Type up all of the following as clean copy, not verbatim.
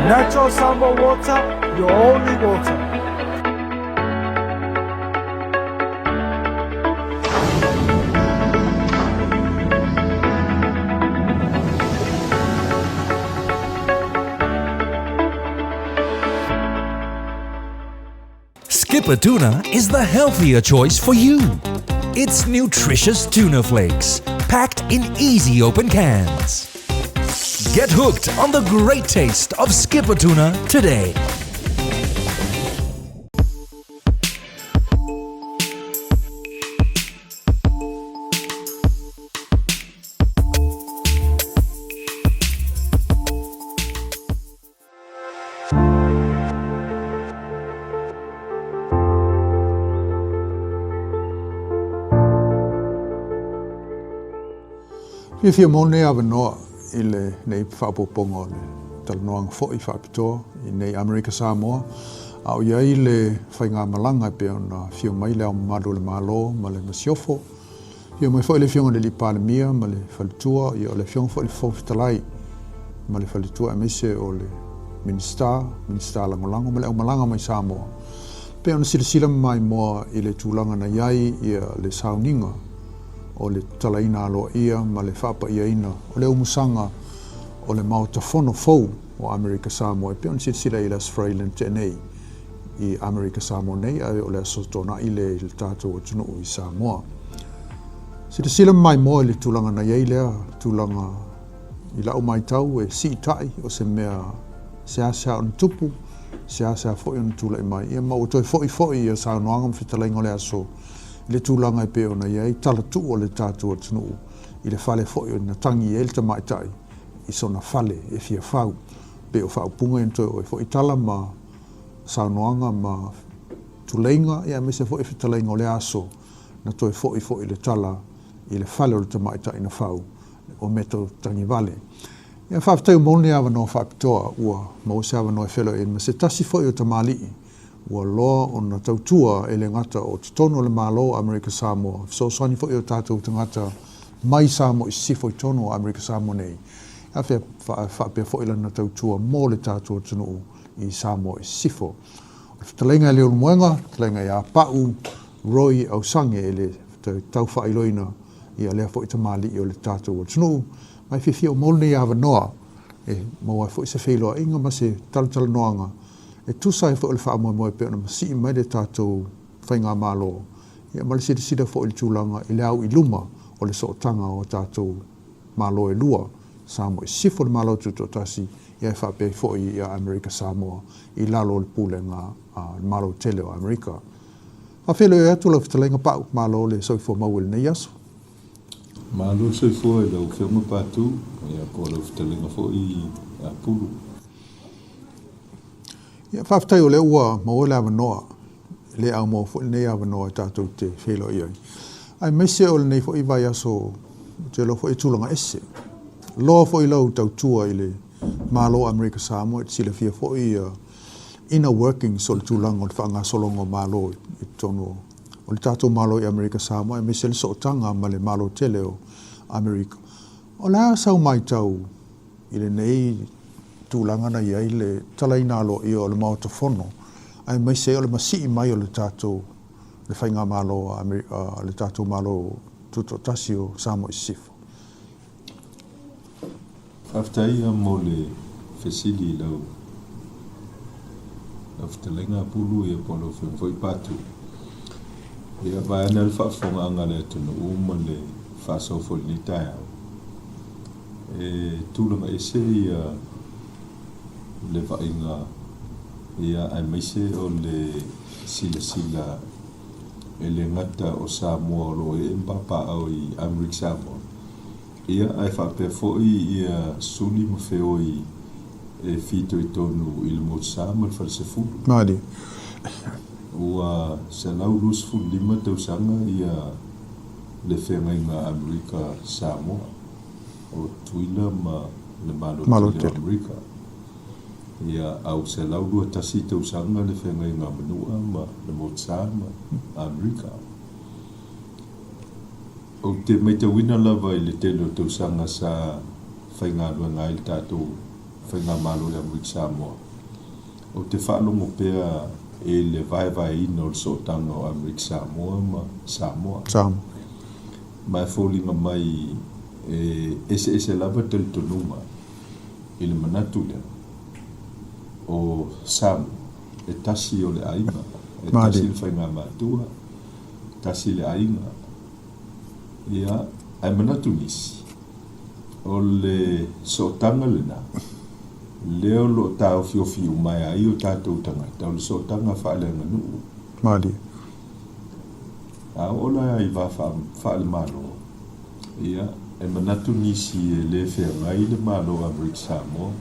Natural Samoa water, your only water. Skipper Tuna is the healthier choice for you. It's nutritious tuna flakes, packed in easy open cans. Get hooked on the great taste of Skipper Tuna today. Fiafia mo lenei avanoa i lenei faaopoopoga o le talanoaga foi faapitoa i nei Amerika Samoa, a o i ai le faigamalaga e pei ona afio mai Le Ao Mamalu o le Malo ma le Masiofo, afio mai foi le Afioga i le Alii Palemia ma le Faletua, ia o le Afioga foi i le Fofoga Fetalai ma le Faletua aemaise o le Minisita, Minisita Lagolago ma le aumalaga mai Samoa. Pei ona silasila ma maimoa i le tulaga na i ai ia le sauniga o le tatalaina aloaia ma le faapaiaina o le aumusaga o le Maota Fono fou o Amerika Samoa e pei ona silasila i le Aso Faraile na tea nei i Amerika Samoa nei ae o le Aso Toonai lea i le tatou atunuu i Samoa. Silasila ma maimoa i le tulaga na i ai lea tulaga i lau maitau e siitai o se mea seasea ona tupu, seasea foi ona tulai mai. Ia ma ua toe foi foi ia saunoaga ma fetalaiga o le aso i le tulaga e pei ona i ai talatuu o le tatou atunuu i le fale foi na tangi ai le tamaitai i sona fale e fia fau. Pei o faaupuga ia na toe oo ai foi tala ma saunoaga ma tuleiga ia aemaise foi fetalaiga o le aso na toe foi foi le tala i le fale o le tamaitai na fau o Meto Tagivale. Ia faafetai ua maua lenei avanoa faapitoa ua maua se avanoa e feiloai ai ma se tasi foi o tamalii ua loa ona tautua e le gata o totonu o le Malo o Amerika Samoa, fesoasoani foi i o tatou tagata mai Samoa i sisifo i totonu o Amerika Samoa nei, a faapea foi lana tautua mo le tatou atunuu i Samoa i sisifo. O le fetalaiga e Leulumoega, fetalaiga ia Pau Roy Ausange e le tau faailoina ia lea foi tamalii o le tatou atunuu, ma e fiafia ua maua lenei avanoa e maua ai foi se feiloaiga ma se talatalanoaga e tusa ai foi o le faamoemoe e pei ona masii mai le tatou Faigamalo, ia ma le silasila foi i le tulaga i le au i luma o le sootaga o tatou Malo e lua, Samoa i Sisifo le Malo Tutoatasi, ia e faapea ai foi ia Amerika Samoa i lalo o le pulega a le Malo tele o Amerika. Faafeiloai atu lau fetalaiga Pau, malo le soifua maua i lenei aso. Malo le soifua i lau Afioga Patu, ia po o lau fetalaiga foi Pulu. Ia, faafetai o lea ua maua le avanoa, e le aumaua foi lenei avanoa e tatou te feiloai ai. Aemaise o lenei foi vaiaso, ou te iloa foi e tulaga ese. Loa foi lau tautua i le Malo o Amerika Samoa, e te silafia foi ia inner workings o le tulaga o le faagasologa o Malo i totonu o le tatou Malo i Amerika Samoa, aemaise le sootaga ma le Malo tele o Amerika. O le a sau matau i lenei tulaga na i ai le talaina aloaia o le Maota Fono, aemaise ai o le masii mai o le tatou le Faigamalo a le tatou Malo Tutoatasi o Samoa i Sisifo. Faafetai mo le fesili i lau fetalaiga Pulu ia po o lau Afioga foi Patu. Ia vaeane le faafofogaaga a le atunuu ma le faasoa foi i lenei taeao. E tulaga ese ia le vaaiga ia aemaise o le silasila e le gata o Samoa o lo o ee ma papaaao i Amerika Samoa, ia ae faapea foi ia suli ma feoi e fitoitonu i le Motusa ma le Falesefulu. Malie. Ua 125 tausaga ia le feagaiga Amerika Samoa, o Tutuila ma le Malo Tele o Amerika. Ia, a ua 121 tausaga le feagaiga a Manua ma le Motusa ma Amerika. Ou te maitauina lava i le tele o tausaga sa faigaluega ai le tatou. Faigamalo o le Amerika Samoa. Ou te faalogo pea i le vaevaeina o le sootaga o Amerika Samoa ma Samoa. Samoa. Ma e foliga mai e eseese lava talitonuga i le manatu lea o Samoa e tasi o le aiga, e tasi le faigamatua, tasi le aiga. Ia, ae manatu nisi, o le sootaga lena, lea o lo o taofiofi uma ai o tatou tagata, o le sootaga faaleaganuu. Malie. A oo la i va faale-Malo, ia, e manatu nisi e le feagai le Malo o Amerika Samoa,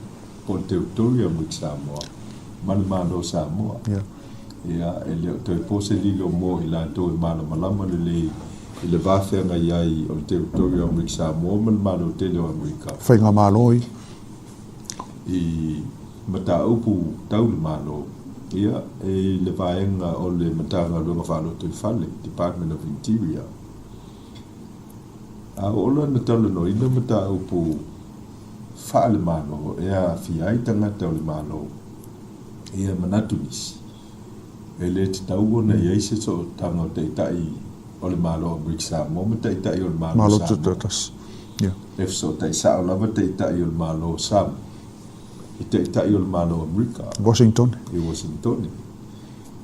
po o le Territory o Amerika Samoa, ma le Malo o Samoa. Ia, e le o toe po se lilo mo i latou e malamalama lelei i le va feagai ai o le Territory o Amerika Samoa ma le Malo tele o Amerika. Faigamalo i. I mataupu tau le Malo, ia, e i le vaega o le Matagaluega Faalotoifale, Department of Interior. A oo la ina talanoaina mataupu faale-Malo e aafia ai tagata o le Malo, ia e manatu nisi, e le tatau ona i ai se sootaga o Taitai o le Malo o Amerika Samoa ma Taitai o le Malo o Samoa. E fesootai sao lava Taitai o le Malo o Samoa i Taitai o le Malo o Amerika i Uasingitone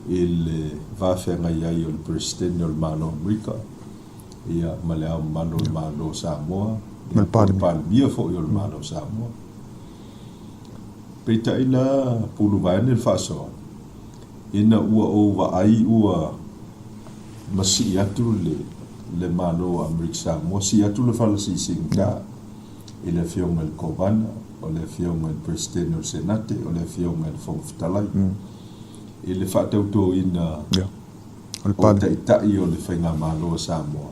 i le va feagai ai o le Peresetene o le Malo o Amerika ia ma Le Ao Mamalu o le Malo o Samoa ma le Palemia foi o le Malo o Samoa. Peitai la, pulu vaeane le faasoa, ina ua ou vaai ua masii atu le le Malo o Amerika Samoa, sii atu le fala siisiigata i le Afioga i le Kovana, o le Afioga i le Peresetene o le Senate, o le Afioga i le Fofoga Fetalai, i le faatautoina o Taitai o le Faigamalo a Samoa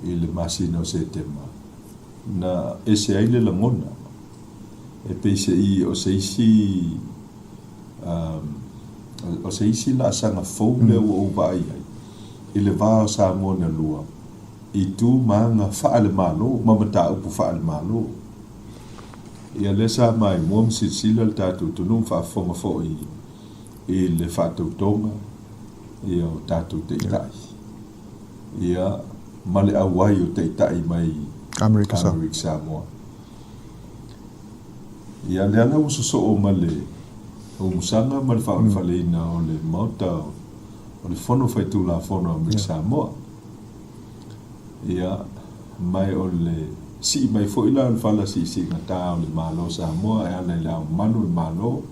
i le masina o Setema. Na ese ai le lagona, e pei se i o se isi o se isi laasaga fou lea ua ou vaai ai i le va o Samoa na lua i tu ma aga faale-Malo ma mataupu faale-Malo. Ia lea sa maimoa ma silasila le tatou atunuu ma faafofoga foi i le faatautoga ia o tatou taitai. Ia, ma le auai o taitai mai Amerika Samoa. Ia, lea la ua sosoo ma le umusaga ma le faaulufaleina o le Maota o le Fono Faitulafono a Amerika Samoa. Ia, ma o le sii mai foi la o le fala siisiigata o le Malo o Samoa e ala i le Ao Mamalu o le Malo,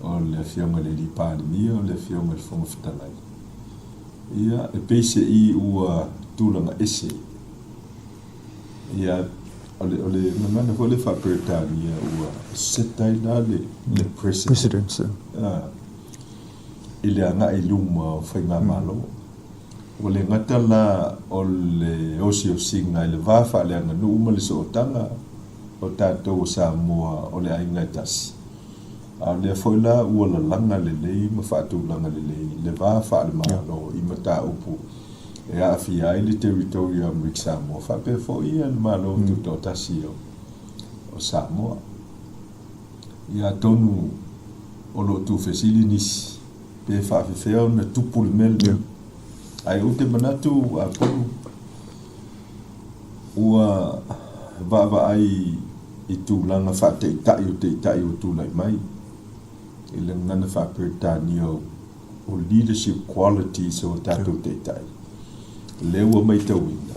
o le Afioga i le Alii Palemia, o le Afioga i le Fofoga Fetalai. Ia, e pei se i ua tulaga ese. Ia, o le, o le gagana foi lea faa-Peretania ua set ai la le, le precedent. Precedent. Ah, i le agai i luma o faigamalo. Ua le gata la o le osiosiga i le va faaleaganuu ma le sootaga o tatou o Samoa o le aiga e tasi, A o lea foi la ua lalaga lelei ma faatulaga lelei le va faale-Malo i mataupu e aafia ai le Territory o Amerika Samoa faapea foi le Malo Tutoatasi o Samoa. Ia atonu o lo o tuufesili nisi pe faafefea ona tupu le mea lenei. Ae ou te manatu atonu ua vaavaai i tulaga faataitai o taitai ua tulai mai i le gagana faa-Peretania o leadership qualities o tatou taitai, lea ua maitauina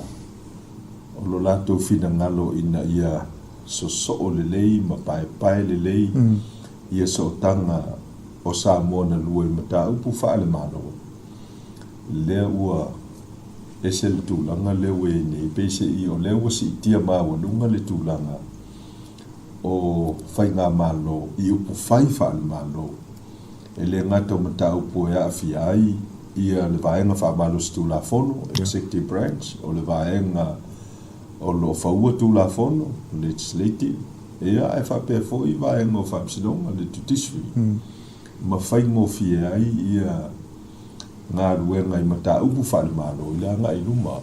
o lo latou finagalo ina ia sosoo lelei ma paepae lelei ia sootaga o Samoa na lua i mataupu faale-Malo, lea ua ese le tulaga lea ua i ai nei, peiseai o lea ua siitia maualuga le tulaga o faigamalo i upufai faale-Malo, e le gata o mataupu e aafia ai ia le vaega faamalosi Tulafono, executive branch, o le vaega o lo o faua Tulafono, legislative, ia ae faapea foi vaega o Faamasinoga, le judiciary, ma faigofie ai ia galuega i mataupu faale-Malo i le agai i luma.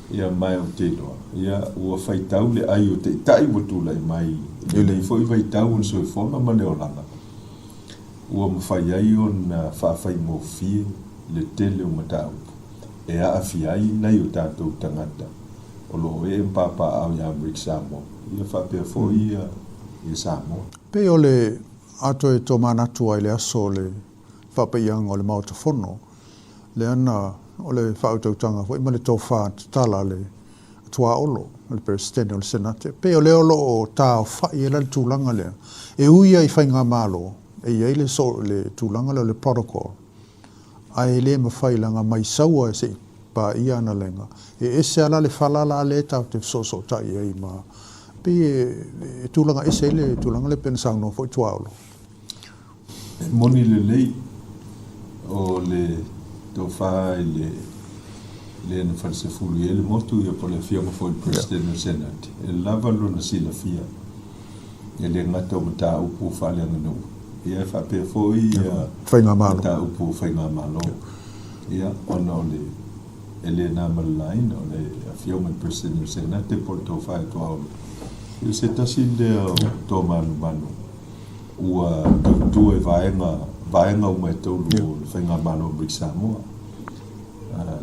Ia, ma ou te iloa, ia, ua faitau le ai o taitai ua tulai mai I lenei foi vaitau o le soifuaga ma le olaga, ua mafai ai ona faafaigofie le tele o mataupu e aafia ai nai o tatou tagata o lo o ee ma papaaao i Amerika Samoa, ia faapea foi ia Samoa. Pei o le a toe tomanatu ai i le aso o le faapaiaga o le Maota Fono, lea na o le faautautaga foi ma le tofa tatala a le Tuaolo, o le Peresetene o le Senate. Pei o lea o lo o taaofai ai la le tulaga lea, e ui lava i faigamalo e i ai le le tulaga lea o le protocol, ae e le mafai leaga mai saua se i paia ana lega, e ese lava la le fala la lea tatou te fesoosootai ai ma, pei e tulaga ese ai le tulaga lea pei ona saunoa foi Tuaolo. E moni lelei o le tofa i le le na falesefulu i ai le motu ia po o le afioga foi i le President o le Senate, e lava lona silafia e le gata o mataupu faaleaganuu ia e faapea foi ia Faigamalo. Mataupu faigamalo ia ona o le e le na ma le laina o le afioga i le President o le Senate po o le tofa i Tuaolo ia se tasi lea o toamanumanu ua tautua i vaega vaega uma e tolu o le Faigamalo o Amerika Samoa,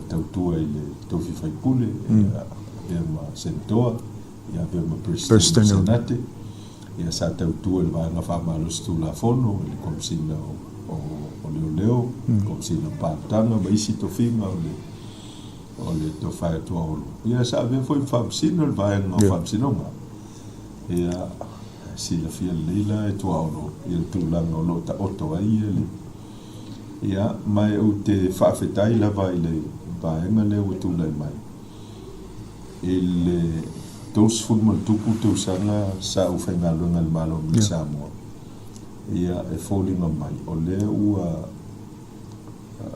tautua i le tofi faipule, avea ma Senatoa, ia avea ma Peresetene o le Senate, ia sa tautua i le Vaega Faamalosi Tulafono, i le Komesina o Leoleo, Komesina o Palotanga ma isi tofiga o le o le Tofa Tuaolo. Ia sa avea foi ma Faamasino i le Vaega o Faamasinoga. Ia, silafia lelei la e Tuaolo ia le tulaga o lo o taoto ai ia le. Ia, ma e ou te faafetai lava i le vaega lea ua tulai mai i le 30 ma tupu tausaga sa ou faigaluega i le Malo o Samoa. Ia, e foliga mai o lea ua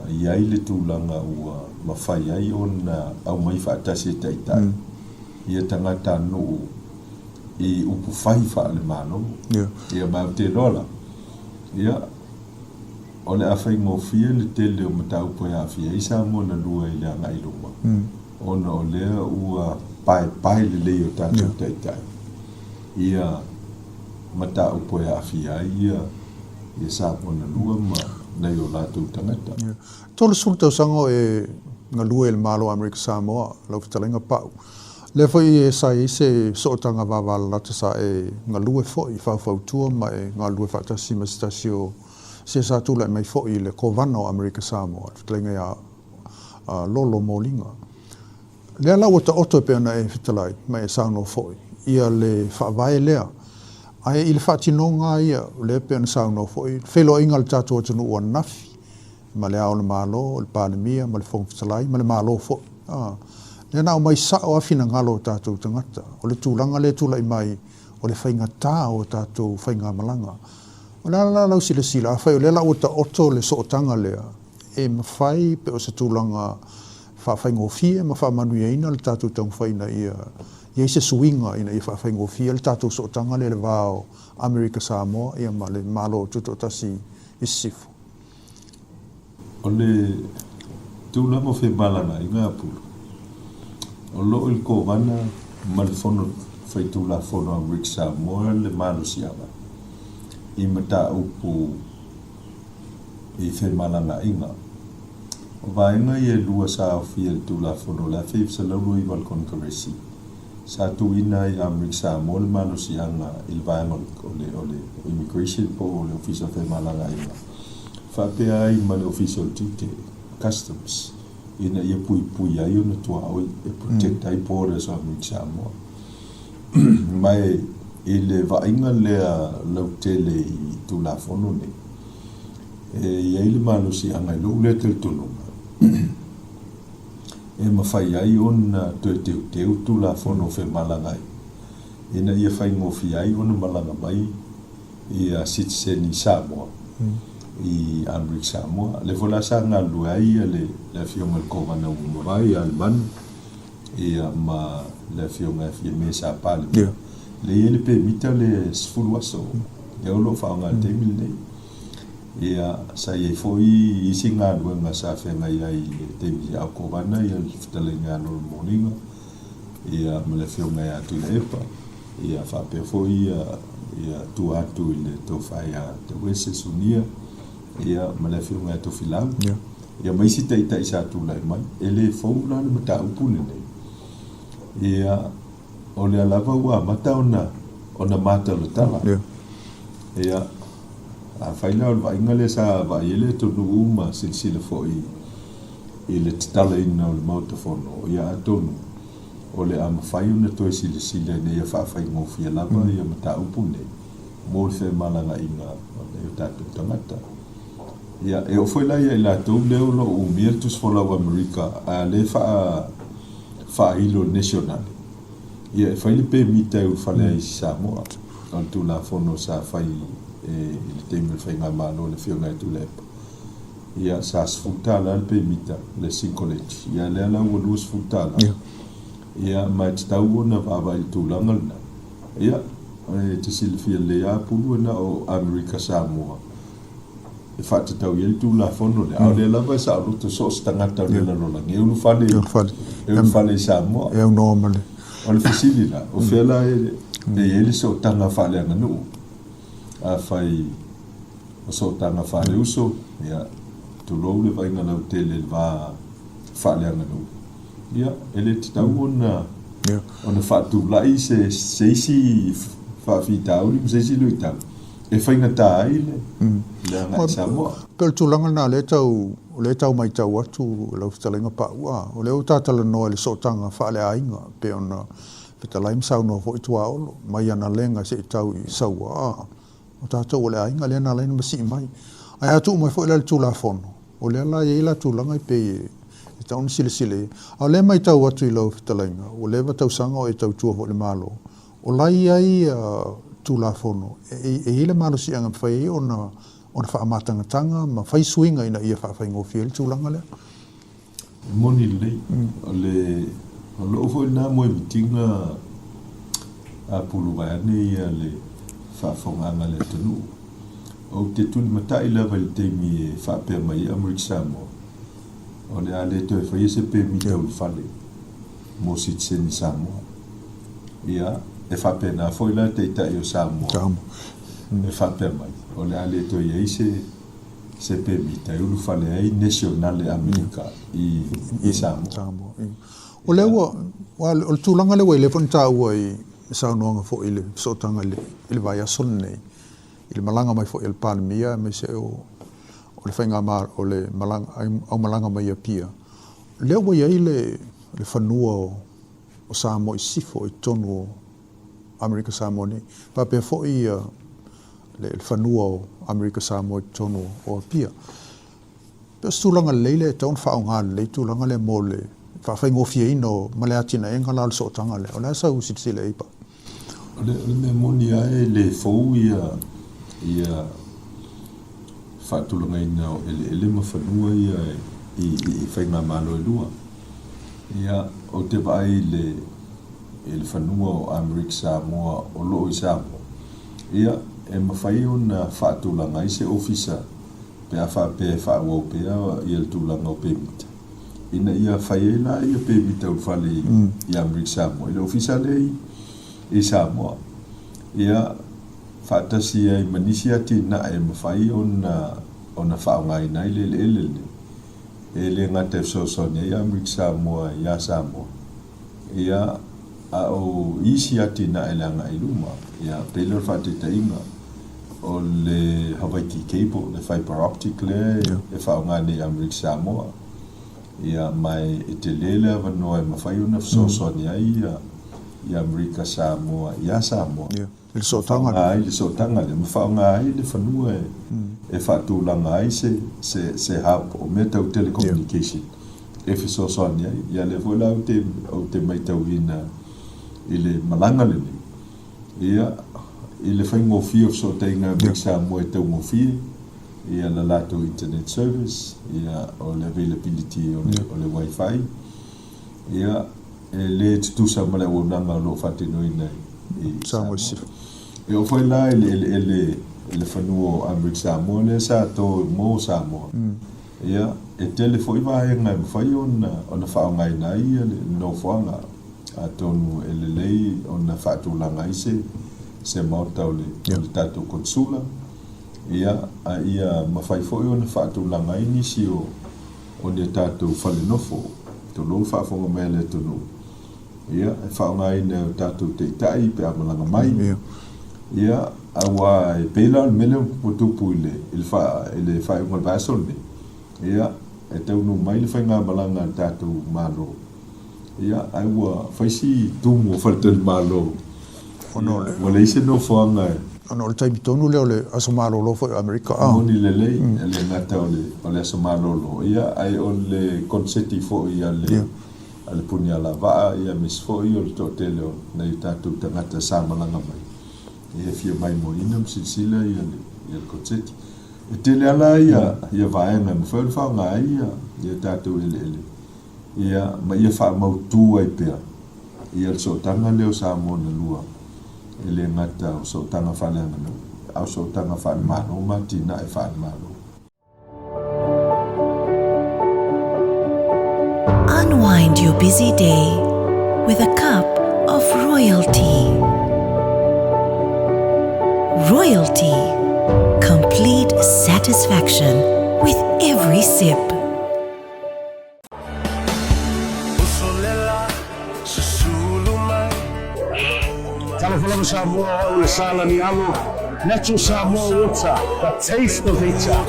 i ai le tulaga ua mafai ai ona aumai faatasi e taitai ia tagatanuu i upufai faale-Malo. Ia ma ou te iloa la, ia, o le a faigofie le tele o mataupu e aafia ai Samoa na lua i le agai i luma, ona o lea ua paepae lelei o tatou taitai ia mataupu e aafia ai ia ia Samoa na lua ma nai o latou tagata. 30 tausaga o e galue i le Malo o Amerika Samoa, lau fetalaiga Pau. Lea foi e sa i ai se sootaga vavalalata sa e galue foi, faufautua ma e galulue faatasi ma se tasi o se sa tulai mai foi i le Kovana o Amerika Samoa, le fetalaiga ia Lolo Moliga. Lea la ua taoto e pei ona e fetalai ma e saunoa foi ia le faavae lea. Ae i le faatinoga lava ia, o lea e pei ona saunoa foi, le feiloaiga a le tatou atunuu ananafi ma Le Ao o le Malo, le Palemia ma le Fofoga Fetalai ma le Malo foi. A, lea na aumai sao lava finagalo o tatou tagata, o le tulaga lea e tulai mai o le faigata o a tatou faigamalaga. O le a la lau silasila, afai o lea la ua taoto le sootaga lea, e mafai pe o se tulaga faafaigofie ma faamanuiaina le tatou taumafai ina ia i ai se suiga ina ia faafaigofie le tatou sootaga lea i le va o Amerika Samoa ia ma le Malo Tutoatasi i Sisifo. O le tulaga o femalagaaiga a Pulu, o lo o i le Kovana ma le Fono Faitulafono a Amerika Samoa le malosiaga i mataupu i femalagaaiga. O vaega ia e lua sa aofia i le Tulafono o le 1929 a le Konekaresi, sa tuuina ai i Amerika Samoa le malosiaga i le vaega o le, o le Immigration po o le Ofisa o Femalagaaiga, faapea ai ma le Ofisa o le Tiute, Customs, ina ia puipui ai ona tuaoi e protect ai borders o Amerika Samoa. Ma e i le vaaiga lea lautele i Tulafono nei, e i ai le malosiaga i lou lea talitonuga e mafai ai ona toe teuteu Tulafono o Femalagaai ina ia faigofie ai ona malaga mai ia sitiseni Samoa i Amerika Samoa. O lea foi la sa galulue ai le Afioga i le Kovana ua mavae ia Lemanu ia ma le Afioga ia Fiame sa Palemia. Lea e i ai le pemita le 10 aso lea o lo o faaaoga i le taimi lenei. Ia, sa i ai foi isi galuega sa feagai ai i le taimi a o Kovana ia le fetalaiga ia Lolo Moliga ia ma le Afioga ia Tuilaepa. Ia faapea foi ia ia tua atu i le Tofa ia Tauese Sunia ia ma le Afioga ia Tofilau ia ma isi taitai sa tulai mai. E le fou la le mataupu lenei. Ia o lea lava ua amata ona ona matalatala. Ia afai la o le vaaiga lea sa vaai ai le atunuu ma silasila foi i le tatalaina o le Maota Fono, ia atonu o le a mafai ona toe silasila ina ia faafaigofie lava ia mataupu nei mo le femalagaaiga o nai o tatou tagata. Ia, e oo foi la ia i latou lea o lo o umia le Tusi Folau a Amerika a lea e faa faailo i le Nesionale, ia e fai le pemita e ulufale ai i Samoa. O le Tulafono sa fai i le taimi o le Faigamalo a le Afioga ia Tuilaepa. Ia, sa $10 le pemita, le sinkoleti. Ia, lea la ua $20. Ia, ma e tatau ona vaavaai i le tulaga lena. Ia, e te silafia lelei lava Pulu e na o Amerika Samoa e faatatau i ai le Tulafono lea, a o lea lava e saoloto so o se tagata o le lalolagi e ulufale, e ulufale i Samoa. E aunoa ma le. O le fesili la, o fea la e i ai le sootaga faaleaganuu? Afai o sootaga faaleuso, ia, tulou le vaaiga lautele i le va faaleaganuu, ia, e le tatau ona ona faatulai se se isi faafitauli ma se isi luitau e faigata ai le le agai i Samoa. Pei o le tulaga lena o lea e tau, o lea e tau matau atu lau fetalaiga Paua, o lea ua ta talanoa i le sootaga faaleaiga pei ona fetalai ma saunoa foi Tuaolo mai Analega se i tau i Saua. O tatou o le aiga lea na ala ai ona masii mai. Ae a tuu mai foi la i le Tulafono, o lea la e i ai la tulaga e pei e tatau ona silasila i ai. A o lea e matau atu i lau fetalaiga, ua leva tausaga o e tautua foi i le Malo, o la e i ai Tulafono e i ai le malosiaga e mafai ai ona faamatangatanga ma fai suiga ina ia faafaigofie ai le tulaga lea. E moni lelei. O le, o lou foi lena moemitiga a pulu vaeane ia le faafofogaaga a le atunuu. Ou te tulimatai lava i le taimi e faapea mai ai Amerika Samoa, o le a le toe faia se pemita ulufale mo sitiseni Samoa. Ia, e faapena foi la le Taitai o Samoa e faapea mai, o le a le toe i ai se se pemita e ulufale ai Nesionale Amerika i i Samoa. O lea ua, o le tulaga lea ua i lea foi na taua i saunoaga foi i le fesootaga i le vaiaso lenei, i le malaga mai foi a le Palemia aemaise o o le faigamalo, o le malaga, aumalaga mai i Apia, lea ua i ai le le fanua o Samoa i Sisifo i totonu o Amerika Samoa nei. Faapea foi le fanua o Amerika Samoa i totonu o Apia. Pei o se tulaga lelei lea e tatau ona faaaoga lelei tulaga lea mo le faafaigofieina o ma le atinaega la o le sootaga lea. O le a sau silasila i ai Pau? O le, o le mea moni lava e le fou ia, ia faatulagaina o eleele ma fanua ia i, i, i faigamalo e lua. Ia, ou te vaai i le, i le fanua o Amerika Samoa o lo o i Samoa, ia, e mafai ona faatulaga ai se ofisa pe a faapea e faaauau pea ia le tulaga o pemita, ina ia fai ai la ia pemita ulufale i Amerika Samoa i le ofisa lea i, i Samoa. Ia, faatasi ai ma nisi atinae e mafai ona, ona faaaogaina ai le eleele lenei. E le gata e fesoasoani ai Amerika Samoa iā Samoa, ia, a o isi atinae i le agai i luma, ia, pei lea o le faataitaiga, o le Havaiki Cable, le fibre optic lea e faaaoga nei e Amerika Samoa, ia, ma e tele le avanoa e mafai ona fesoasoani ai ia, ia Amerika Samoa iā Samoa. I le sootaga lea. I le sootaga lea, ma faaaoga ai le fanua e faatulaga ai se, se, se hub o mea tau telecommunication e fesoasoani ai. Ia lea foi la ou te, ou te matauina i le malaga lenei, ia, i le faigofie o fesootaiga a Amerika Samoa e taugofie, ia la latou internet service, ia, o le availability o le, o le wifi, ia, e le tutusa ma le auaunaga o lo o faatinoina i Samoa. E oo foi la i le eleele i le fanua o Amerika Samoa lea sa to mo Samoa, ia, e tele foi vaega e mafai ona, ona faaaogaina ai le nofoaga. Atonu e lelei ona faatulaga ai se se maota o le o le tatou Konesula, ia, a ia mafai foi ona faatulaga ai nisi o o ni a tatou fale nofo, tulou le faafofoga mai a le atunuu, ia, e faaaogaina e o tatou taitai pe a malaga mai. Ia, aua e pei la o le mea lea ua tupu i le i le i le faaiuga o le vaiaso lenei, ia, e taunuu mai le faigamalaga a le tatou Malo, Ia, ae ua fai si tumu o faletalimalo. Ona o le. Ua leai se nofoaga e. Ona o le taimi tonu lea o le aso malolo foi o Amerika. E moni lelei, e le gata o le, o le aso malolo, ia, ae o le koneseti foi a le, a le Punialavaa, ia, aemaise foi o le toatele o nai o tatou tagata sa malaga mai, ia, e fia maimoaina ma silasila ia le, ia le koneseti. E tele lava la ia, ia vaega e mafai ona faaaoga ai ia, ia tatou eleele. Ia, ma ia faamautu ai pea ia le sootaga lea o Samoa na lua, e le gata o sootaga faaleaganuu, a o sootaga faale-Malo ma atinae faale-Malo. Unwind your busy day with a cup of royalty. Royalty, complete satisfaction with every sip. Talofa lava Samoa, o au le Salani Alo, Natural Samoa Water, the taste of nature.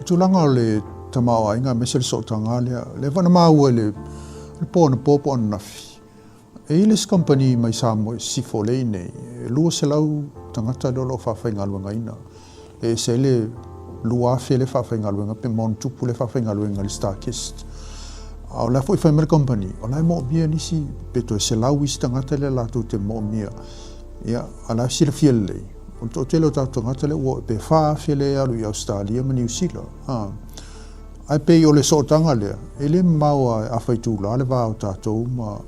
Tulaga o le tamaoaiga aemaise le sootaga lea, lea foi na maua i le po anapo po o ananafi, E i ai le isi kamupani mai Samoa i sisifo lea i inei, e 200 tagata lea o lo o faafaigaluegaina. E ese ai le 2,000 lea e faafaigaluega pe ma ona tupu lea e faafaigaluega i le StarKist. A o la foi e fai mai le kamupani, o la e moomia nisi pe toe 100 isi tagata lea latou te moomia. Ia, a o la e silafia lelei, o le toatele o tatou tagata lea ua oo pe 4,000 lea e alu i Ausetalia ma Niu Sila. Ae pei o le sootaga lea, e le mamao a e afa itula le va o tatou ma,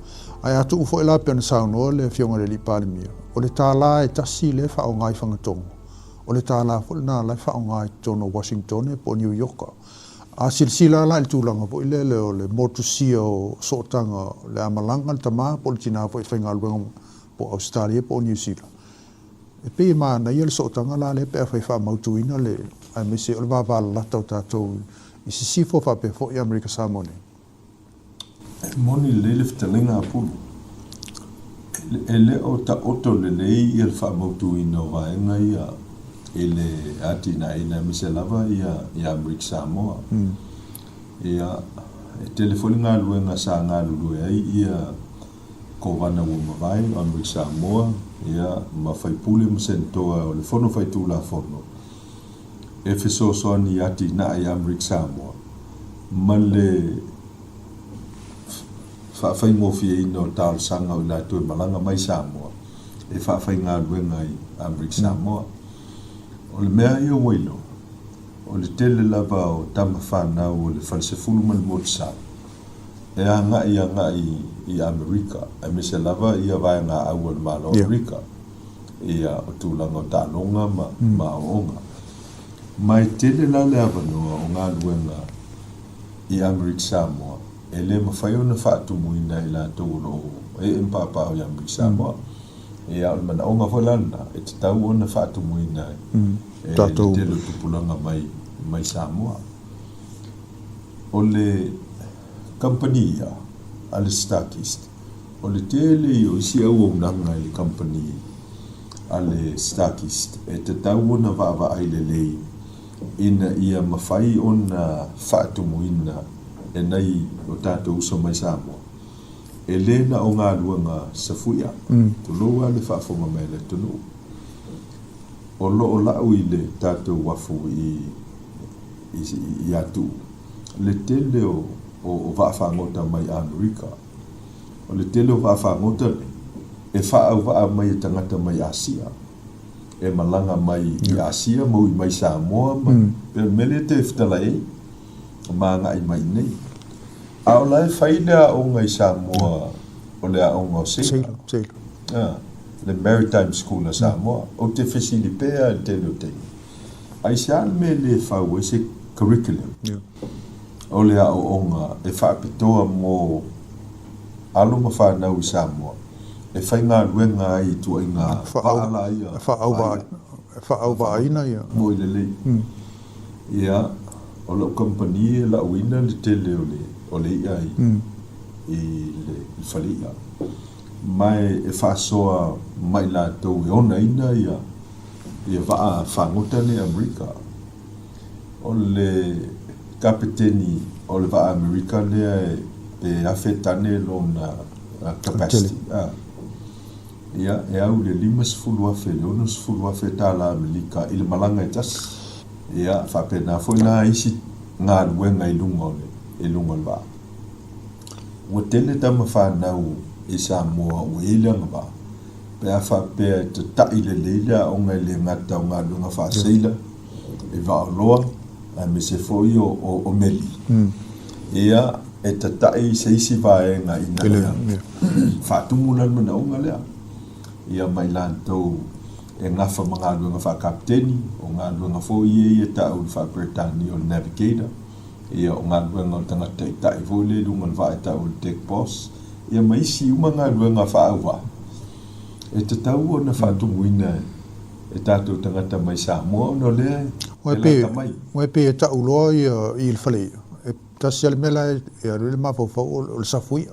ae a tuu foi la pei ona saunoa le Afioga i le Alii Palemia, o le tala e tasi lea e faaaoga i Fagatogo, o le tala foi lena la e faaaoga i totonu o Washingtone po o Niu Ioka. A silasila la i le tulaga foi lele o le motusia o sootaga o le a malaga le tama po o le tina foi e faigaluega po o Ausetalia po o Niu Sila, E pei e manaia le sootaga la lea pe afai e faamautuina le aemaise o le vavalalata o tatou i sisifo faapea foi Amerika Samoa nei. E moni lelei le fetalaiga a Pulu. E le o taoto lelei ia le faamautuina o vaega ia i le atinaeina aemaise lava ia Amerika Samoa. Ia, e tele foi le galuega sa galulue ai ia Kovana ua mavae o Amerika Samoa, ia, ma faipule ma senetoa o le Fono Faitulafono e fesoasoani i atinae i Amerika Samoa ma le faafaigofieina o talosaga o i latou e malaga mai Samoa e faafaigaluega i Amerika Samoa. O le mea ia ua iloa, o le tele lava o tama fanau o le Falesefulu ma le Motusa e agai agai i Amerika, aemaise lava ia vaegaau a le Malo o Amerika, ia o tulaga o taaloga ma ma aoaoga. Ma e tele la le avanoa o galuega i Amerika Samoa e le mafai ona faatumuina e latou o lo o ee ma paopao i Amerika Samoa. Ia o le manaoga foi la lena e tatau ona faatumuina e le tele o tupulaga mai mai Samoa. O le kamupani ia a le StarKist, o le tele ia o isi auaunaga i le kamupani a le StarKist e tatau ona vaavaai lelei ina ia mafai ona faatumuina e nai o tatou uso mai Samoa. E le na o galuega safuia, tulou lava le faafofoga mai a le atunuu, o lo o lau i le tatou uafu i i Atuu, le tele o vaafagota mai Amerika. O le tele o vaafagota nei, E faauvaa mai e tagata mai Asia, e malaga mai i Asia ma ui mai Samoa ma pei o le mea lea e te fetalai ai, ma agai mai i inei. A o la e fai le aoga i Samoa o le aoga o seila, le Maritime School a Samoa. Ou te fesili pea i le tele o taimi, aisea le mea e le fau ai se curriculum o le aoaoga e faapitoa mo alo ma fanau i Samoa e faigaluega ai i ituaiga vaa la ia. E faauvaaina ia. Moi lelei. Ia, o lau kamupani e lauina le tele o le o le i'a i i le fale i'a. Ma e faasoa ma i latou e onaina ia ia vaa fagota nei Amerika. O le kapeteni o le vaa Amerika lea pe 1000 tane lona capacity. Ia, e au i le 50,000 i le 60,000 tala Amerika i le malaga e tasi. Ia, faapena foi la isi galuega i luga o le, i luga o le vaa. Ua tele tama fanau i Samoa ua i ai le agavaa, pe a faapea e tata'i lelei le aoga e le gata o galuega faaseila, i Vaaoloa, aemaise foi o meli. Ia, e tata'i se isi vaega ina ia faatumu la le manaoga lea. Ia ma i latou e gafa ma galuega faakaputeni, o galuega foi ia e ta'u i le faa-Peretania o le navigator, ia o galuega o le tagata taitai foi lea i luga o le vaa e ta'u o le deck boss, ia ma isi uma galuega faauvaa e tatau ona faatumuina e tatou tagata mai Samoa ona o lea e lata mai. Aua e pei e tau loa ia i le fale i'a, e tasi lava le mea la e alu ai le mafaufau o le safu i'a.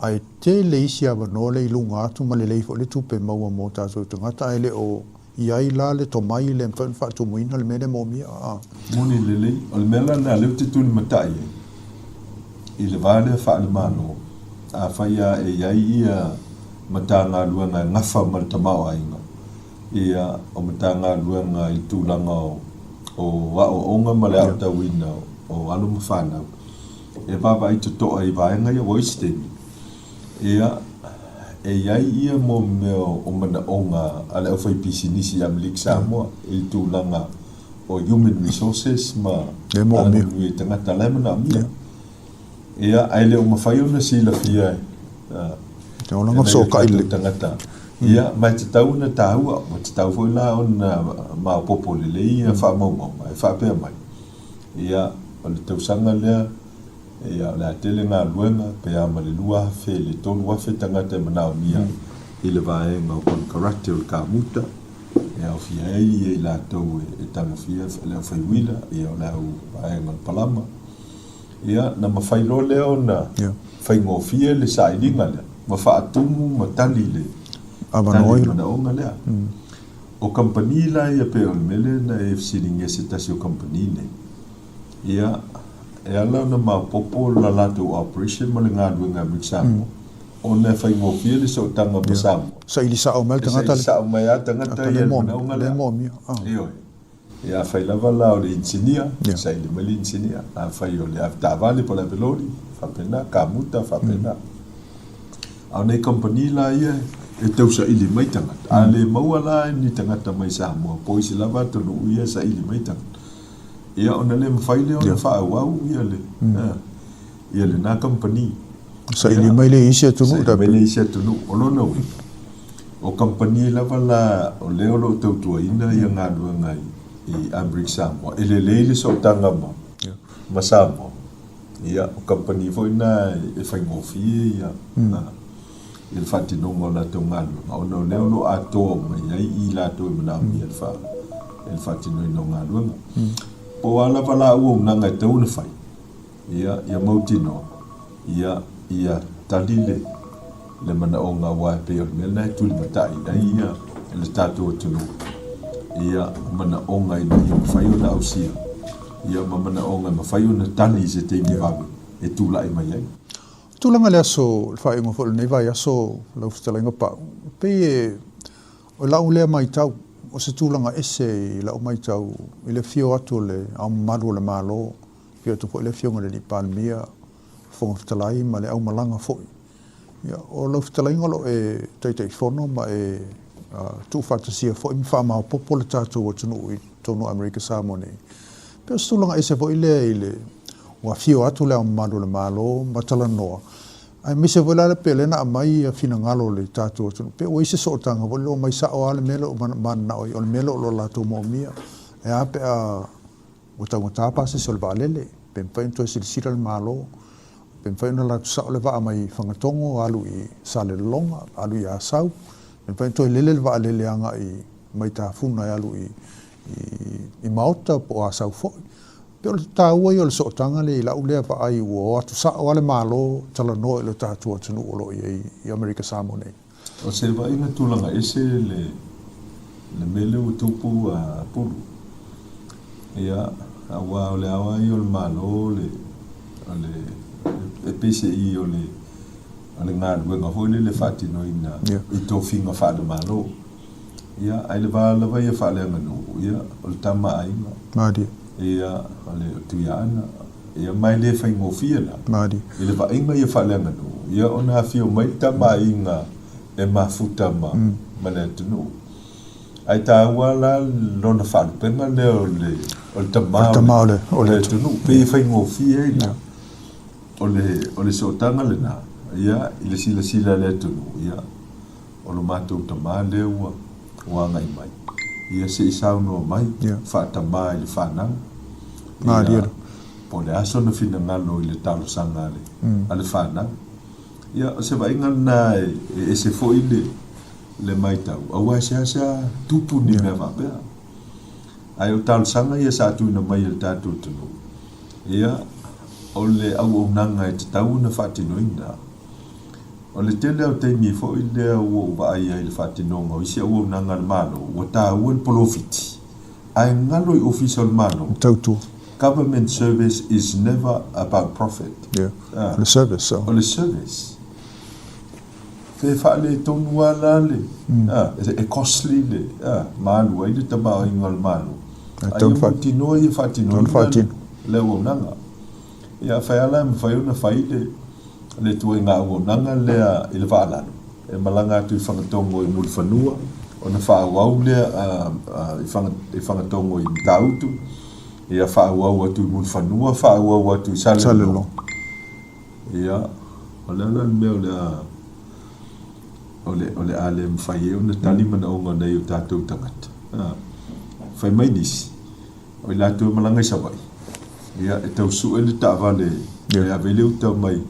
Ae tele isi avanoa lea i luga atu ma lelei foi le tupe maua mo tatou tagata ae le o i ai la le tomai lea e mafai ona faatumuina le mea lea moomia. Moni lelei, o le mea la lena lea ou te tulimatai ai i le va lea faale-Malo, afai lava e i ai ia Matagaluega e gafa ma le tamaoaiga, ia, o Matagaluega i le tulaga o o aoaoga ma le aotauina o alo ma fanau, e vaavaai totoa i vaega ia ua isi taimi, ia, e i ai ia mo mea o manaoga a le aufaipisinisi i Amerika Samoa i le tulaga o human resources ma alamanuia i tagata la e manaomia. Ia, ae le o mafai ona silafia e Te olaga fesootai le tagata. Ia, ma e tatau ona taua, ua tatau foi la ona maopoopo lelei ia faamaumauga e faapea mai, ia, o le tausaga lea, ia, o le a tele galuega, pe a ma le 2,000 i le 3,000 tagata e manaomia i le vaega o konekarate o le kamuta, e aofia ai i latou e tagofia le aufaiuila, ia, o le au vaega o le palama. Ia, na mafai loa lea ona faigofie le sailiga lea ma faatumu ma tali le tali le manaoga lea. O kamupani la ia pei o le mea lea na e fesiligia e se tasi o kamupani nei, ia, e ala ona maopoopo la latou operation ma le galuega a Amerika Samoa, ona e faigofie le sootaga ma Samoa. Saili sao mai le tagata. E saili sao mai lava le tagata ia i le manaoga lea. Ioe. Ia, afai lava la o le inisinia, saili mai le inisinia. Afai o le avetaavale po o le aveloli, faapena, kamuta, faapena. A o nei kamupani la ia e tausaili mai tagata, a le maua la ni tagata mai Samoa po o isi lava atunuu ia e saili mai tagata, ia ona le mafai lea ona faaauau ia le, ia lena kamupani. Saili mai lea i isi atunuu. Saili mai lea i isi atunuu. O lona uiga, O kamupani lava la o lea o lo o tautuaina ia galuega i Amerika Samoa, e lelei le sootaga ma Samoa. Ia, o kamupani foi na e faigofie ia i le faatinoga o latou galuega, ona o lea o lo o atoa mai ai i latou e manaomia i le faatinoina o galuega. Po o a lava la auaunaga e tatau ona fai, Ia, ia mautinoa, ia, ia tali le, le manaoga aua e pei o le mea lena e tulimatai ai ia le tatou atunuu, ia, manaoga ina ia mafai ona ausia, ia ma manaoga e mafai ona tali i se taimi vave e tulai mai ai. Tulaga le aso, le faaiuga foi o lenei vaiaso lau fetalaiga Pau, e pei e, o lau lea matau, o se tulaga ese i lau matau i le afio atu o le Ao Mamalu o le Malo, Afio atu foi le Afioga i le Alii Palemia, Fofoga Fetalai ma le aumalaga foi. Ia, o lau fetalaiga o lo o e Taitaifono ma e tuufaatasia foi ma faamaopoopo le tatou atunuu i totonu o Amerika Samoa nei. Pei o se tulaga ese foi lea i le ua afio atu Le Ao Mamalu o le Malo ma talanoa, aemaise foi la pei o lea na aumai finagalo o le tatou atunuu, pei ua i ai se sootaga foi lea ua omai sao lava le mea lea ua mananao ai, o le mea lea o lo o latou moomia. E a pe a Ua taugata pasese o le vaalele, pe mafai ona toe silasila le Malo, pe mafai ona alu atu sao le vaa mai Fagatogo alu i Salelologa, alu i Asau, pe mafai ona toe lele le vaalele agai mai Tafuna e alu i i Maota po o Asau foi. Pei o le taua ia o le sootaga lea i lau lea vaai ua o atu sao lava le Malo talanoa i lo tatou atunuu o lo o i ai i Amerika Samoa nei. O se vaaiga tulaga ese le le mea lea ua tupu a Pulu. Ia, aua o le ao lava ia o le Malo le, o le, e peiseai o le, o le galuega foi lele e faatinoina i tofiga faale-Malo. Ia, ae i le va lava ia faaleaganuu, ia, o le tama a aiga. Malie. Ia, o le Tuiaana. Ia, ma e le faigofie la. Malie. I le vaaiga ia faaleaganuu, ia, ona afio mai le tama a aiga e mafuta ma, ma le atunuu. Ae taua la lona faalupega lea o le, o le tama o le, o le atunuu. Pei e faigofie ai la. O le, o le sootaga lena, ia, i le silasila a le atunuu, ia, O lo matou tama lea ua ua agai mai, ia se i saunoa mai, faatamā i le fanau, ia, po o le a sona finagalo i le talosaga a le, a le fanau. Ia, o se vaaiga lena e, e ese foi le, le maitau, aua e seasea tupu ni mea faapea. Ae o talosaga ia sa tuuina mai e le tatou atunuu, ia, o le auaunaga e tatau ona faatinoina. O le tele o taimi foi lea ua ou vaai ai i le faatinoga o isi auaunaga a le Malo, ua taua le polofiti, ae galo i Ofisa o le Malo, Tautua. Government service is never about profit. Yeah. O le service. O le service. Fe faaletonu lava la le, e costly le, ma alu ai le tamaoaiga o le Malo. Ae ia mautinoa ia faatinoina le auaunaga. Ia, fai lava la e mafai ona fai le le ituaiga auaunaga lea i le vaa lalo, e malaga atu i Fagatogo i Mulifanua, ona faaauau lea i Fagatogo i Matautu, ia faaauau atu i Mulifanua, faaauau atu i Salelologa. Ia, o le a la le mea o le a, o le, o le a le mafai ai ona tali manaoga o nai o tatou tagata? Fai mai nisi, O i latou e malaga i Savaii, ia, e tau sue le taavale e ave ai le uta mai,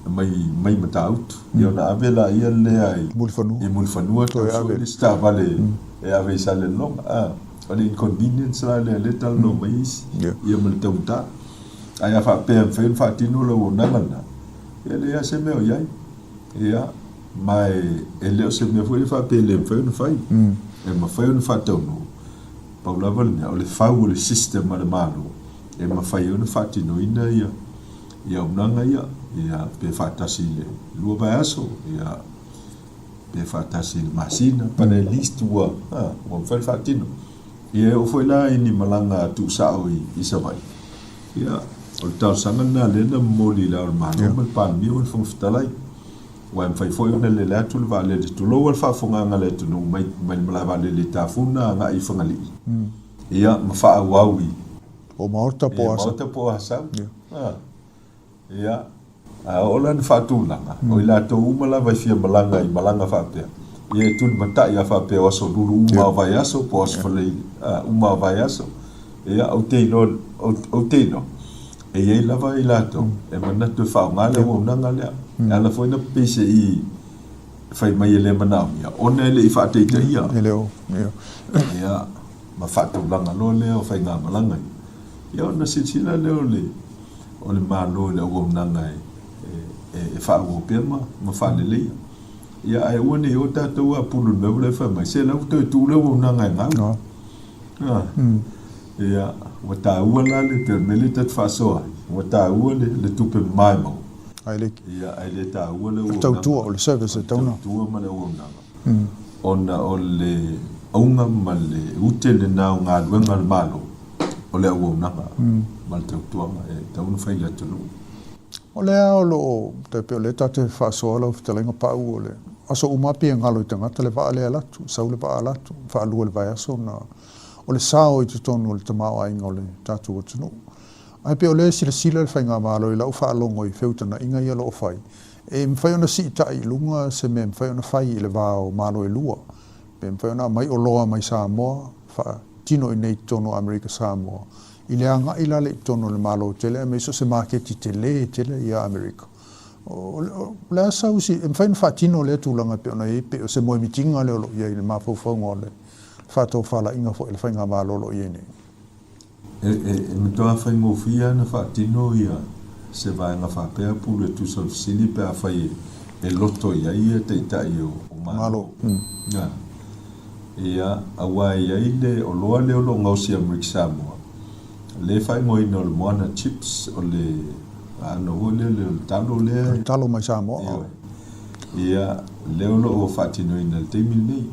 mai, mai Matautu. Ia ona ave laia lea i Mulifanua, i Mulifanua tau sue le isi taavale e ave i Salelologa. A, o le inconvenience la lea lea e talanoa mai isi, ia ma le taugata. Ae a faapea e mafai ona faatino le auaunaga lena, ia e leai lava se mea o i ai. Ia, ma e le o se mea foi lea faapea e le mafai ona fai. E mafai ona faataunuu. Pau lava le mea, o le fau o le system a le Malo e mafai ai ona faatinoina ia ia auaunaga ia, ia pe faatasi i le 2 vaiaso, ia pe faatasi i le masina, but at least ua, ha, ua mafai ona faatino. Ia e oo foi la i ni malaga tuusao i, i Savaii, ia, o le talosaga lena lea na momoli i Le Ao o le Malo ma le Palemia ma le Fofoga Fetalai. Aua e mafai foi ona lele atu le vaalele, tulou a le faafofogaaga a le atunuu mai, mai le malae vaalele i Tafuna agai i Fagalii, ia, ma faaauau i. O Maota po o Asau. Maota po o Asau. Ia, a oo la ina faatulaga, o i latou uma lava e fia malaga i malaga faapea, ia e tulimatai a faapea o aso lulu uma o vaiaso po o aso Faraile uma o vaiaso. Ia, ou te iloa, ou te iloa, e i ai lava i latou e manatu e faaaoga le auaunaga lea. E ala foi ona peiseai fai mai e le manaomia, ona e le i faataitaia. E le o, ia. Ia, ma faatulaga loa lea o faigamalaga ia. Ia ona silasila lea o le, o le Malo i le auaunaga e faaauau pea ma faaleleia. Ia, ae aua ne i o tatou apulu i le mea ua le fai mai, se la ua toe tuu le auaunaga e gau. Ia, ua taua la le, pei o le mea lea ta te faasoa ai, ua taua le, le tupe mama e maua. Ae le. Ia, ae le taua le auaunaga. Tautua, o le service e tatau ona. Tautua ma le auaunaga. Ona o le auga ma le ute lena o galuega a le Malo, o le auaunaga ma le tautuaga e tatau ona fai i le atunuu. O lea o lo o, tai pei o lea ta te faasoa lau fetalaiga Pau o le aso uma lava pei e galo i tagata le vaa lea e alu atu, sau le vaa alu atu, faalua i le vaiaso na o le sao i totonu o le tamaoaiga o le tatou atunuu. Ae pei o lea e silasila le Faigamalo i lau faalogo i feutanaiga ia o lo o fai, e mafai ona siitai i luga se mea e mafai ona fai i le va o Malo e lua, pe mafai ona aumai oloa mai Samoa, faatino i inei i totonu o Amerika Samoa, i le agai la lea i totonu o le Malo tele aemaise o se maketi tele tele ia Amerika. O le a sau si, e mafai ona faatino lea tulaga e pei ona i ai, pei o se moemitiga lea o lo o i ai i le mafaufauga o le faatofalaiga foi a le Faigamalo o lo o i ai nei. E matua faigofie lava ona faatino se vaega faapea pule tusa o le fesili pe afai e loto i ai ia taitai o Malo. Ia, aua e i ai le oloa lea o lo o gaosi e Amerika Samoa, lea e faaigoaina o le Moana Chips, o le aano foi lea o le talo lea. O le talo mai Samoa. Ia, lea o lo o faatinoina i le taimi lenei.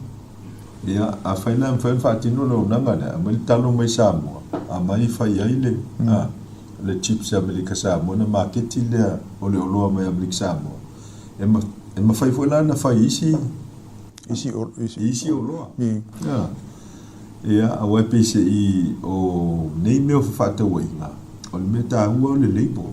Ia, afai la e mafai ona faatino le auaunaga lea, aumai le talo mai Samoa, aumai fai ai le, a, le chips i Amerika Samoa, ona maketi lea o le oloa mai Amerika Samoa. E, e mafai foi la ona fai i isi, isi, isi, isi oloa. A, ia, aua e pei se i o nei mea o fefaatauaiga, o le mea taua o le label.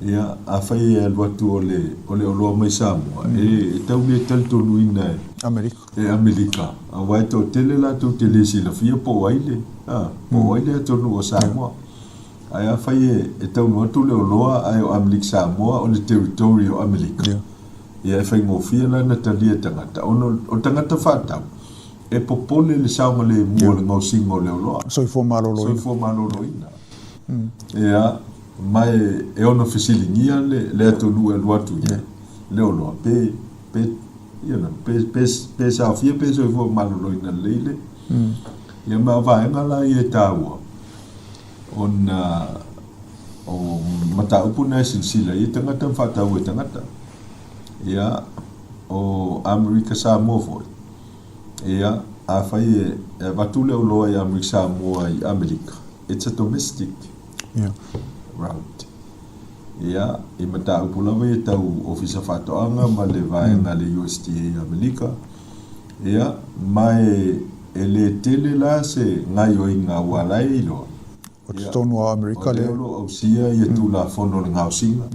Ia, afai e alu atu o le, o le oloa mai Samoa, e, e tau le talitonuina e. Amerika. E Amerika, aua e toatele latou te le silafia po o ai le, a, po o ai le atunuu o Samoa. Ae afai e, e taunuu atu le oloa ae o Amerika Samoa o le territory o Amerika, ia e faigofie la ona talia e tagata, ona o tagata faatau, e popole i le saogalemu o le gaosiga o le oloa. Soifua maloloina. Soifua maloloina. Ia, ma e ono fesiligia le, le atunuu e alu atu i ai, le oloa, pe, pe, you know, pe, pe, pe saofia pe soifua maloloina lelei le. Ia, ma o vaega la ia e taua, ona o mataupu na e silasila i ai tagata ma faataua e tagata. Ia, o Amerika Samoa foi, ia, afai e, e avatu le oloa i Amerika Samoa i Amerika, it's a domestic route. Ia, i mataupu lava ia tau Ofisa Faatoaga ma le vaega a le USDA i Amerika, ia, ma e, e le tele la se gaioiga aua la e iloa. O totonu o Amerika lea. O lea o lo o ausia ia Tulafono o le Gaosiga,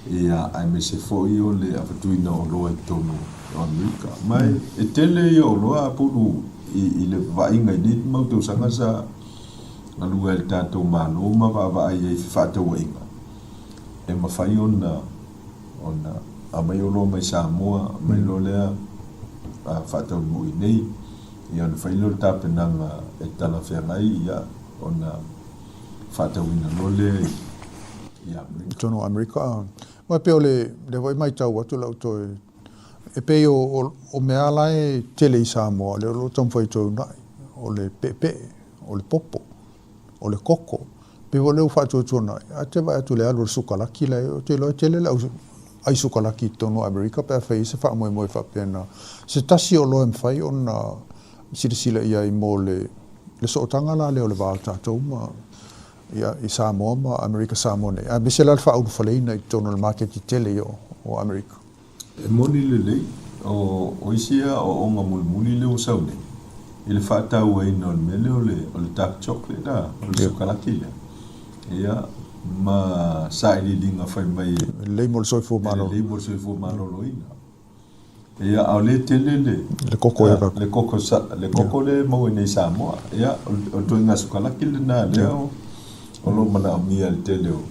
ia, aemaise foi o le avatuina o oloa i totonu o Amerika. Ma e tele ia oloa a pulu i le vaaiga i nei mau tausaga sa galue ai le tatou Malo ma vaavaai ai i fefaatauaiga e mafai ona ona aumai oloa mai Samoa, aumai loa lea faataunuu i inei, ia ona fai lea o le tapenaga e talafeagai, ia ona faatauina loa lea i Amerika. I totonu o Amerika. Aua e pei o le, lea foi e matau atu lau toe, e pei o, o, o mea la e tele i Samoa, lea o lo o taumafai e toe uunai, o le peepee, o le popo, o le koko. Pei foi o lea ua faatuatuanai, ae te vaai atu i le alu o le sukalaki la e, ou te iloa e tele le au ai sukalaki i totonu o Amerika pe a fai ai se faamoemoe faapena. Se tasi o oloa e mafai ona silasila i ai mo le le sootaga la lea o le va o tatou ma ia i Samoa ma Amerika Samoa nei, aemaise la le faaulufaleina i totonu o le maketi tele ia o Amerika. E moni lelei, o isi aoaoga mulimuli lea ua sau nei, i le faatauaina o le mea lea o le, o le dark chocolate a, o le siukalati lea, ia, ma sailiiliga fai mai e. E lelei mo le soifua malolo. E lelei mo le soifua maloloina. Ia, a o lea e tele le. Le koko ia Le koko, le koko lea e maua nei i Samoa. Ia, o le ituaiga siukalati lena lea o lo o manaomia e le tele o.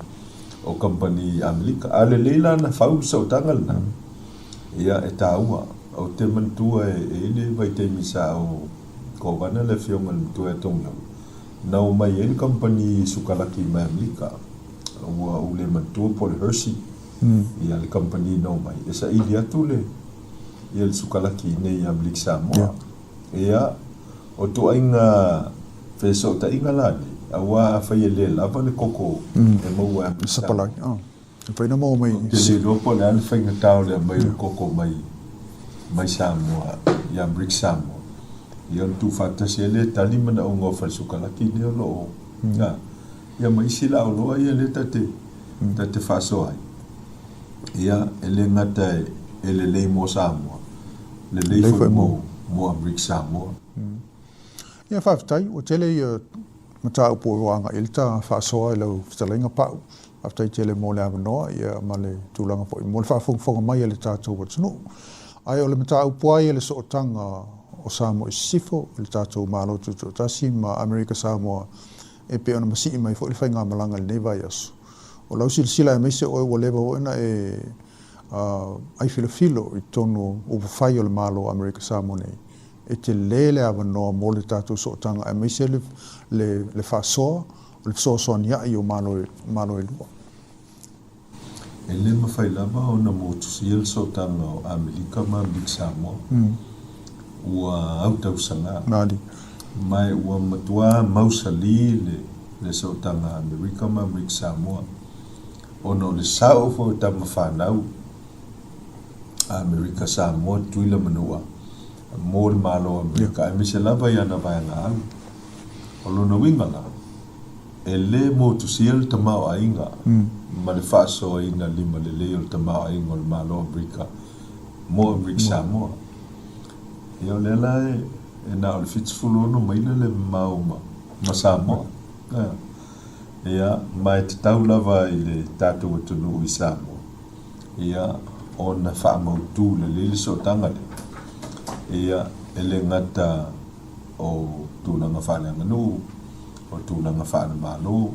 o kamupani Amerika. A lelei la na fau le sootaga lena, ia e taua. Ou te manatua e i ai le vaitaimi sa o Kovana le afioga i le matua ia Togiau, na omai ai le kamupani sukalaki mai Amerika, ua ou le manatua po o le Hershey, ia le kamupani na omai, e saili atu le, ia le sukalaki i inei i Amerika Samoa. Ia, o ituaiga fesootaiga la nei, aua afai e le lava le koko e maua e Amerika Samoa. E mafai ona maua mai. Ou te le iloa po o le a le faigata o le aumai o le koko mai mai Samoa i Amerika Samoa. Ia ona tuufaatasi ai lea e tali manaoga o falesukalaki nei o lo o, a, ia ma isi la oloa ia lea ta te, ta te faasoa ai. Ia, e le gata e lelei mo Samoa, lelei foi mo mo Amerika Samoa. Ia, faafetai. Ua tele ia mataupu ua agai i le ta faasoa i lau fetalaiga Pau. Faafetai tele mo le avanoa ia ma le tulaga foi mo le faafogafoga mai a le tatou atunuu. Ae o le mataupu lava ia le sootaga o Samoa i Sisifo i le tatou Malo Tutoatasi ma Amerika Samoa e pei ona masii mai foi le faigamalaga i lenei vaiaso. O lau silasila aemaise oe ua leva foi ona e ai filofilo i totonu o upufai o le Malo o Amerika Samoa nei, e tele le avanoa mo le tatou sootaga aemaise le, le, le faasoa, o le fesoasoania'i o Malo, Malo e lua. E le mafai lava ona motusia le sootaga o Amerika ma Amerika Samoa. Ua autausaga. Ma ua matua mausali le, le sootaga a Amerika ma Amerika Samoa ona o le sao foi o tama fanau a Amerika Samoa, Tutuila ma Manua mo le Malo o Amerika, aemaise lava i ana vaega au. O lona uiga la, E le motusia le tamaoaiga ma le faasoaina lima lelei o le tamaoaiga o le Malo o Amerika mo Amerika Samoa. Ia o lea la e na o le 76 maila le mamao ma, ma Samoa. Ia, ma e tatau lava i le tatou atunuu i Samoa, ia, ona faamautu lelei le sootaga lea. Ia, e le gata o tulaga faaleaganuu, o tulaga faale-Malo,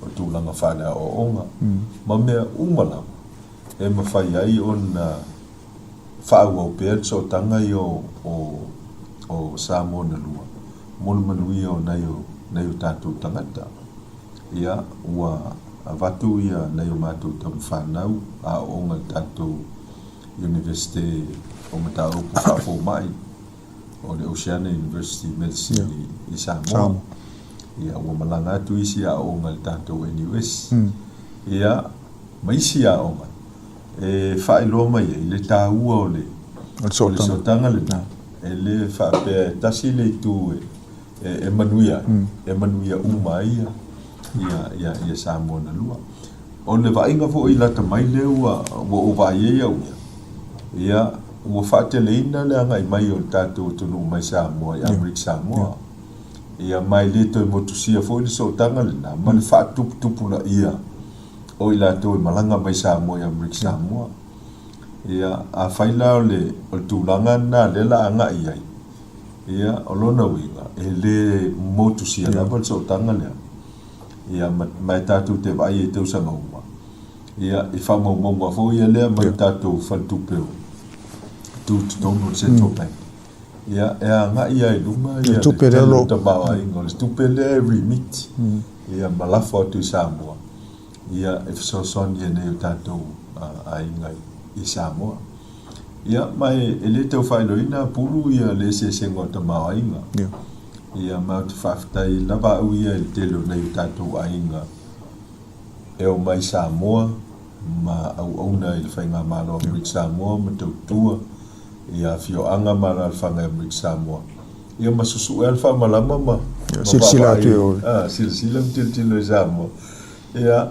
o tulaga faale-aoaoga, ma mea uma lava e mafai ai ona faaauau pea le sootaga ia o Samoa na lua mo le manuia o nai o tatou tagata. Ia, ua avatu ia nai o matou tamafanau aoaoga i le tatou Iunivesite o Mataupu Faafomai, o le Oceania University Medicine i Samoa. Ia, ua malaga atu isi aoga i le tatou NUS. Ia, ma isi aoga e faailoa mai ai le taua o le sootaga lena. E le faapea e tasi le itu e manuia ai, e manuia uma ai ia Samoa na lua. O le vaaiga foi lata mai lea ua ou vaai ai au ia, ia, ua faateleina le agai mai o le tatou atunuu mai Samoa i Amerika Samoa. Ia, ma e le toe motusia foi le sootaga lena ma le faatuputupulaia o i latou e malaga mai Samoa i Amerika Samoa. Ia, afai la o le tulaga lena lea la agai i ai, ia, o lona uiga, e le motusia lava le sootaga lea. Ia, ma e tatou te vaai ai i tausaga uma, ia, i faamaumauga foi ia lea mai le tatou faletupe o tu i totonu o le Central Bank. Ia, e agai lava i luga ia le tele o le tamaoaiga o le tupe lea e remit, ia, ma lafo atu i Samoa, ia, e fesoasoani ai nei o tatou aiga i Samoa. Ia, ma e le tau faailoaina Pulu ia le eseesega o tamaoaiga. Ia, ma ou te faafetai lava au ia i le tele o nai o tatou aiga e omai i Samoa ma auauna i le Faigamalo a Amerika Samoa ma tautua i afioaga ma alaalafaga i Amerika Samoa. Ia ma susue lava le faamalama ma Silasila atu i o. Ah, silasila ma tilotilo i Samoa. Ia,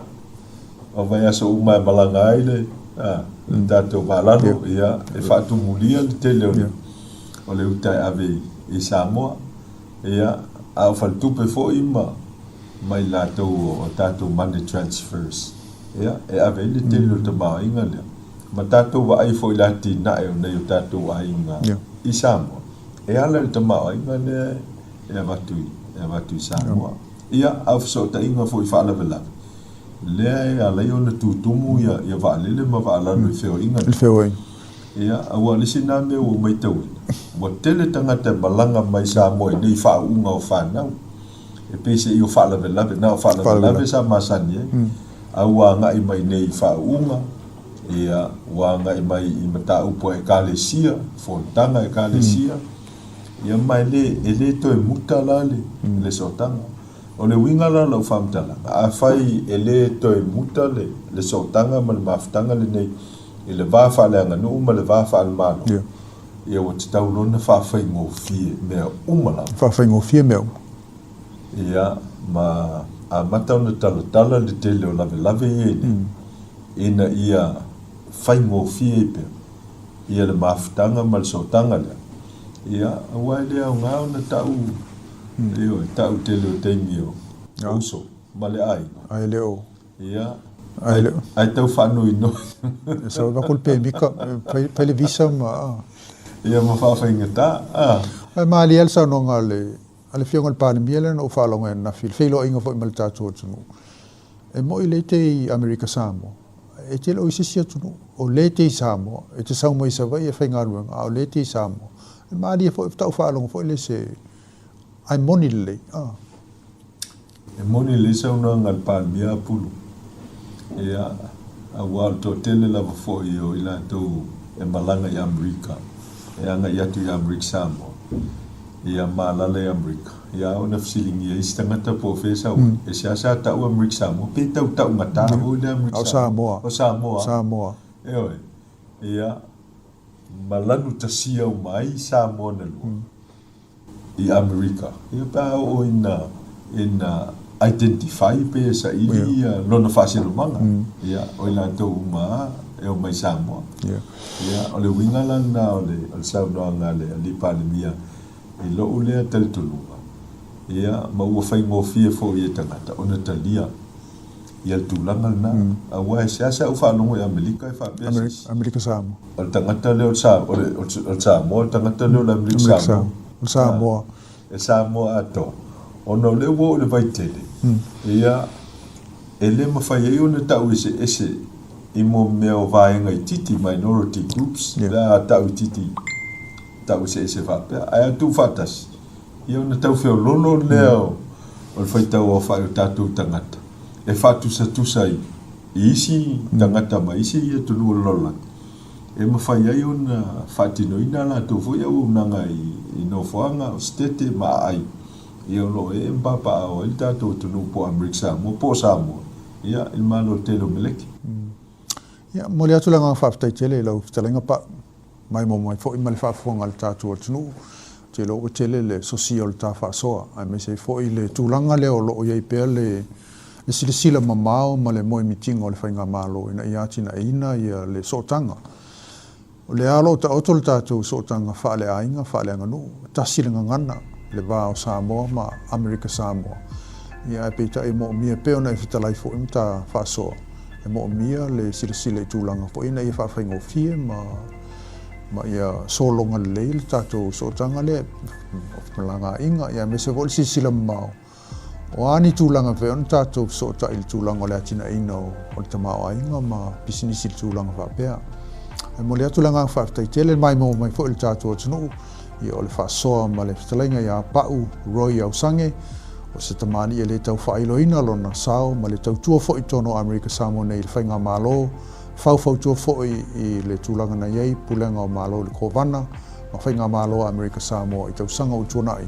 o vaiaso uma e malaga ai le, ah, le tatou vaalalo, ia, e faatumulia le tele o le, o le uta e ave i Samoa. Ia, a o faletupe foi ma, ma i latou o tatou money transfers, ia, e ave ai le tele o le tamaoaiga lea. Ma tatou vaai foi i le atinae o nai o tatou aiga i Samoa, e ala i le tamaoaiga lea e avatu i, e avatu i Samoa. Ia, a o fesootaiga foi i faalavelave, lea e ala ai ona tutumu ia, ia vaalele ma vaalalo i feoaiga nei. Ia, aua o le isi lena mea ua ou matauina, ua tele tagata e malaga mai Samoa i nei faauuga o fanau. E pei se i o faalavelave, na o faalavelave sa masani ai, a ua agai mai nei i faauuga, ia, ua agai mai i mataupu a Ekalesia, fonotaga a Ekalesia, ia, ma e le, e le toe muta la le, le sootaga. O le uiga la o lau faamatalaga, afai e le toe muta le, le sootaga ma le mafutaga lenei i le va faaleaganuu ma le va faalemalo, ia ua tatau loa ona faafaigofie mea uma lava. Faafaigofie mea uma. Ia, ma amata ona talatala le tele o lavelave ia i nei, ina ia. faigofie ai pea ia le mafutaga ma le sootaga lea, ia, aua e le aoga ona tau, ioe, tau tele o taimi o uso ma le aiga. Ae le o. Ia, Ae le o. Ae tau faanoinoi. E sau avatu le pemita, fai le visa ma. Ia ma faafaigata, a. Ae malie lava le saunoaga a le a le Afioga i le Palemia lea na ou faalogo ai ananafi i le feiloaiga foi ma le tatou atunuu. E moi lea e te i Amerika Samoa, e te le o i se isi atunuu. O lea e te i Samoa, e te sau mai i Savaii e faigaluega, a o lea e te i Samoa. E malie foi, faatoa ou faalogo foi lea i se, ae moni lelei. A. E moni lelei saunoaga a le Palemia Apulu, ia, aua o le toatele lava foi o i latou e malaga i Amerika, e agai atu i Amerika Samoa, ia ma alaala i Amerika, ia a ona fesiligia isi tagata po o fea e sau ai, e seasea tau Amerika Samoa, pe tau taugata foi le Amerika Samoa. O Samoa. Samoa. Ioe. Ia, ma lanu tasia uma ai Samoa na lua. I Amerika, ia pe a oo ina, ina identify pe saili ia lona faasinomaga, ia, o i latou uma lava e omai Samoa. Ia, o le uiga la lena o le, o le saunoaga a le Alii Palemia i lou lea talitonuga, ia, ma ua faigofie foi e tagata ona talia ia le tulaga lena. Aua e seasea ou faalogo i Amerika e faapea se isi. Amerika Samoa. O le tagata lea o le, o le Samoa, o le tagata lea o le Amerika Samoa. O le Samoa. E Samoa atoa. Ona o lea ua oo i le vaitele, ia, e le mafai ai ona tau eseese i mo mea o vaega itiiti, minority groups, pe a tau itiiti, tau eseese faapea. Ae a tuufaatasi, Ia ona tau feoloolo lea o le faitau aofai o tatou tagata e faatusatusa i isi tagata mai isi atunuu o le lalolagi e mafai ai ona faatinoina a latou foi auaunaga i nofoaga o Setete ma aai ia o lo o ee ma papaaao ai le tatou atunuu po o Amerika Samoa po o Samoa ia i le Malo tele o Meleki. Ia, momoli atu le agaga faafetai tele i lau fetalaiga Pau. Maimoa mai foi ma le faafofoga a le tatou atunuu, ou te iloa ua tele le sosia o le ta faasoa, aemaise ai foi le tulaga lea o lo o i ai pea le silasila mamao ma le moemitiga o le Faigamalo ina ia atinaeina le sootaga. O lea o lo o taoto le tatou sootaga faaleaiga, faaleaganuu, tasi le gagana, le va o Samoa ma Amerika Samoa. Ia, ae peitai e moomia pea ona e fetalai foi ma ta faasoa, e moomia le silasila i tulaga foi ina ia faafaigofie ma ma ia sologa lelei le tatou sootaga lea o femalagaaiga, ia aemaise foi le silasila mamao O a ni tulaga e mafai ona tatou fesootai i le tulaga o le atinaeina o le tamaoaiga ma pisinisi i le tulaga faapea. E momoli atu le agaga faafetai tele, maimoa mai foi i le tatou atunuu, ia o le faasoa ma le fetalaiga ia Pa'u Roy Ausange, o se tamalii e le tau faailoina lona sao ma le tautua foi i totonu o Amerika Samoa nei i le faigamalo, faufautua foi i le tulaga na i ai Pulega o Malo i le Kovana ma Faigamalo a Amerika Samoa i tausaga ua tuanai.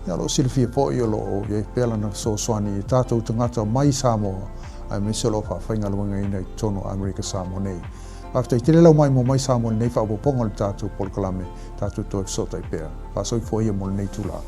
Ia, o lo o silafia foi o lo o i ai pea lana fesoasoani i tatou tagata mai Samoa aemaise o lo o faafaigaluegaina i totonu o Amerika Samoa nei. Faafetai tele lau maimoa mai Samoa i lenei faaopoopoga o le tatou polokalame, tatou toe fesootai pea. Faasoifua ia mo lenei itula.